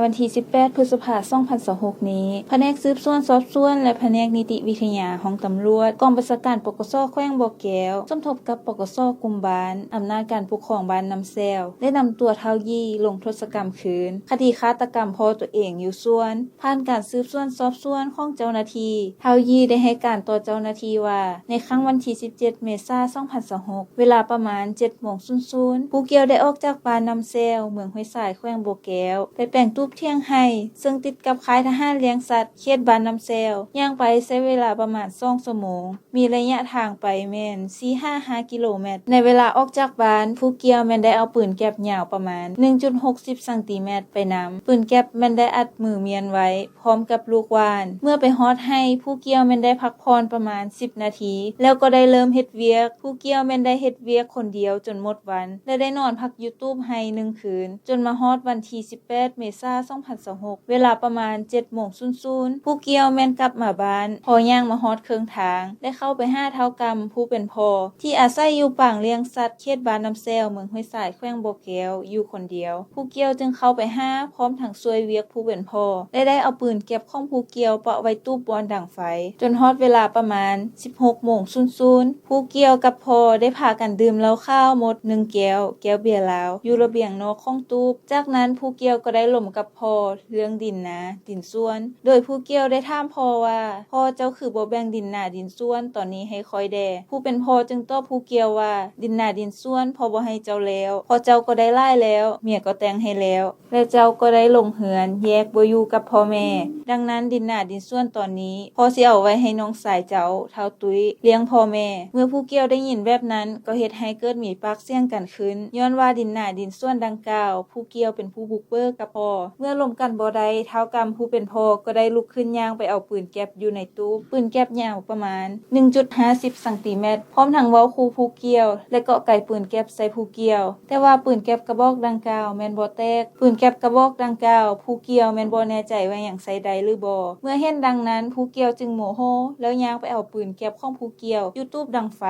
ວັນທີສິບແປດ ພຶດສະພາ ສອງພັນຊາວຫົກນີ້, ພະແນກສືບສວນສອບສວນ ແລະ ພະແນກນິຕິວິທະຍາ ຫ້ອງຕຳຫຼວດ ກອງບັນຊາການ ປກສ ແຂວງບໍ່ແກ້ວ ສົມທົບກັບ ປກສ ກຸ່ມບ້ານ, ອຳນາດການປົກຄອງບ້ານນ້ຳແຊວ ໄດ້ນຳຕົວທ້າວຢີ່ລົງທົດສະກຳຄືນ ຄະດີຄາດຕະກຳພໍ່ຕົວເອງຢູ່ສວນ. ຜ່ານການສືບສວນສອບສວນຂອງເຈົ້າໜ້າທີ່, ທ້າວຢີ່ໄດ້ໃຫ້ການຕໍ່ເຈົ້າໜ້າທີ່ວ່າ ໃນຄ່ຳວັນທີສິບເຈັດ ເມສາ ສອງພັນຊາວຫົກ ເວລາປະມານເຈັດໂມງສູນສູນ ຜູ້ກ່ຽວໄດ້ອອກຈາກບ້ານນ້ຳແຊວ ເມືອງຫ້ວຍຊາຍ ແຂວງບໍ່ແກ້ວ ໄປແປງຕູບຖຽງໄຮ່ ເຊິ່ງຕິດກັບຄ້າຍທະຫານລ້ຽງສັດ ເຂດບ້ານນ້ຳແຊວ. ຍ່າງໄປໃຊ້ເວລາປະມານສອງຊົ່ວໂມງ, ມີໄລຍະທາງໄປແມ່ນສີ່ຫາຫ້າກິໂລແມັດ. ໃນເວລາອອກຈາກບ້ານ, ຜູ້ກ່ຽວແມ່ນໄດ້ເອົາປືນແກັບຍາວປະມານໜຶ່ງຈຸດຫົກສິບຊັງຕີແມັດໄປນຳ. ປືນແກັບແມ່ນໄດ້ອັດມືມ້ຽນໄວ້ ພ້ອມກັບລູກຫວ່ານ. ເມື່ອໄປຮອດໄຮ່, ຜູ້ກ່ຽວແມ່ນໄດ້ພັກຜ່ອນປະມານສິບນາທີ ແລ້ວກໍໄດ້ເລີ່ມເຮັດວຽກ. ຜູ້ກ່ຽວແມ່ນໄດ້ເຮັດວຽກຄົນດຽວຈົນໝົດວັນ ແລະ ໄດ້ນອນພັກຢູ່ຕູບໄຮ່ໜຶ່ງຄືນ, ຈົນມາຮອດວັນທີສິບແປດ ເມສາ ສອງພັນຊາວຫົກ ເວລາປະມານເຈັດໂມງສູນສູນ ຜູ້ກ່ຽວແມ່ນກັບມາບ້ານ. ພໍຍ່າງມາຮອດເຄິ່ງທາງ, ໄດ້ເຂົ້າໄປຫາທ້າວກຳ ຜູ້ເປັນພໍ່ ທີ່ອາໄສຢູ່ປາງລ້ຽງສັດ ເຂດບ້ານນ້ຳແຊວ ເມືອງຫ້ວຍຊາຍ ແຂວງບໍ່ແກ້ວ ຢູ່ຄົນດຽວ. ຜູ້ກ່ຽວຈຶ່ງເຂົ້າໄປຫາ ພ້ອມທັງຊ່ວຍວຽກຜູ້ເປັນພໍ່ ແລະ ໄດ້ເອົາປືນແກັບຂອງຜູ້ກ່ຽວປະໄວ້ຕູບບ່ອນດັງໄຟ ຈົນຮອດເວລາປະມານສິບຫົກໂມງສູນສູນ ຜູ້ກ່ຽວກັບພໍ່ໄດ້ພາກັນດື່ມເຫຼົ້າຂາວໝົດໜຶ່ງແກ້ວ, ແກ້ວເບຍລາວ ຢູ່ລະບຽງນອກຂອງຕູບ. ຈາກນັ້ນຜູ້ກ່ຽວກໍໄດ້ລົມກັບພໍ່ເລື່ອງດິນນາ ດິນສວນ ໂດຍຜູ້ກ່ຽວໄດ້ຖາມພໍ່ວ່າ ພໍ່ເຈົ້າຄືບໍ່ແບ່ງດິນນາດິນສວນຕອນນີ້ໃຫ້ຂ້ອຍແດ່? ຜູ້ເປັນພໍ່ຈຶ່ງຕອບຜູ້ກ່ຽວວ່າ ດິນນາດິນສວນພໍ່ບໍ່ໃຫ້ເຈົ້າແລ້ວ, ເພາະເຈົ້າກໍໄດ້ຫຼາຍແລ້ວ, ເມຍກໍແຕ່ງໃຫ້ແລ້ວ ແລະ ເຈົ້າກໍໄດ້ລົງເຮືອນແຍກບໍ່ຢູ່ກັບພໍ່ແມ່. ດັ່ງນັ້ນ ດິນນາດິນສວນຕອນນີ້ ພໍ່ຊິເອົາໄວ້ໃຫ້ນ້ອງຊາຍເຈົ້າ ທ້າວຕຸ້ຍ ລ້ຽງພໍ່ແມ່. ເມື່ອຜູ້ກ່ຽວໄດ້ຍິນແບບນັ້ນ ກໍເຮັດໃຫ້ເກີດມີປາກສຽງກັນຂຶ້ນ ຍ້ອນວ່າດິນນາດິນສວນດັ່ງກ່າວ ຜູ້ກ່ຽວເປັນຜູ້ບຸກເບີກກັບພໍ່. ເມື່ອລົມກັນບໍ່ໄດ້, ທ້າວກຳຜູ້ເປັນພໍ່ກໍໄດ້ລຸກຂຶ້ນຍ່າງໄປເອົາປືນແກັບຢູ່ໃນຕູບ. ປືນແກັບຍາວປະມານໜຶ່ງຈຸດຫ້າສິບຊັງຕີແມັດ ພ້ອມທັງເວົ້າຂູ່ຜູ້ກ່ຽວ ແລະ ເກາະໄກປືນແກັບໃສ່ຜູ້ກ່ຽວ. ແຕ່ວ່າປືນແກັບກະບອກດັ່ງກ່າວແມ່ນບໍ່ແຕກ. ປືນແກັບກະບອກດັ່ງກ່າວ ຜູ້ກ່ຽວແມ່ນບໍ່ແນ່ໃຈວ່າຍັງໃຊ້ໄດ້ຫຼືບໍ່. ເມື່ອເຫັນດັ່ງນັ້ນ ຜູ້ກ່ຽວຈຶ່ງໂມໂຫ ແລ້ວຍ່າງໄປເອົາປືນແກັບຂອງຜູ້ກ່ຽວຢູ່ຕູບດັງໄຟ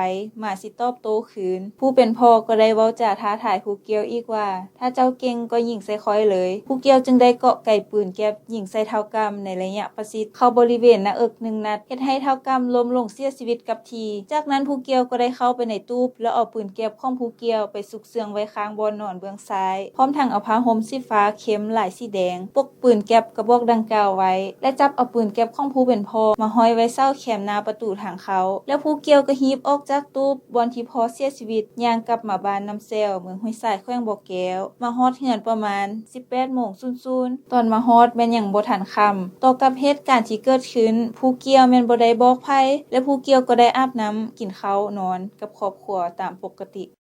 ມາຊິຕອບໂຕ້ຄືນ. ຜູ້ເປັນພໍ່ກໍໄດ້ເວົ້າຈາທ້າທາຍຜູ້ກ່ຽວອີກວ່າ ຖ້າເຈົ້າເກັ່ງກໍຍິງໃສ່ຂ້ອຍເລີຍ. ຜູ້ກ່ຽວຈຶ່ງໄດ້ເກາະໄກປືນແກັບຍິງໃສ່ທ້າວກຳໃນໄລຍະປະຊິດ ເຂົ້າບໍລິເວນໜ້າເອິກໜຶ່ງນັດ ເຮັດໃຫ້ທ້າວກຳລົ້ມລົງເສຍຊີວິດກັບທີ່. ຈາກນັ້ນຜູ້ກ່ຽວກໍໄດ້ເຂົ້າໄປໃນຕູບ ແລ້ວເອົາປືນແກັບຂອງຜູ້ກ່ຽວໄປຊຸກເຊື່ອງໄວ້ຂ້າງບ່ອນນອນເບື້ອງຊ້າຍ ພ້ອມທັງເອົາຜ້າຫົ່ມສີຟ້າເຂັ້ມລາຍສີແດງປົກປືນແກັບກະບອກດັ່ງກ່າວໄວ້ ແລະ ຈັບເອົາປືນແກັບຂອງຜູ້ເປັນພໍ່ມາຫ້ອຍໄວ້ເສົາແຄມໜ້າປະຕູທາງເຂົ້າ. ແລ້ວຜູ້ກ່ຽວກໍຮີບອອກຈາກຕູບບ່ອນທີ່ພໍ່ເສຍຊີວິດ ຍ່າງກັບມາບ້ານນ້ຳແຊວ ເມືອງຫ້ວຍຊາຍ ແຂວງບໍ່ແກ້ວ. ມາຮອດເຮືອນປະມານສິບແປດໂມງສູນ. ຕອນມາຮອດແມ່ນຍັງບໍ່ທັນຄ່ຳ. ຕໍ່ກັບເຫດການທີ່ເກີດຂຶ້ນ, ຜູ້ກ່ຽວແມ່ນບໍ່ໄດ້ບອກໃຜ ແລະ ຜູ້ກ່ຽວກໍໄດ້ອາບນ້ຳ, ກິນເຂົ້າ, ນອນກັບຄອບຄົວຕາມປົກກະຕິ.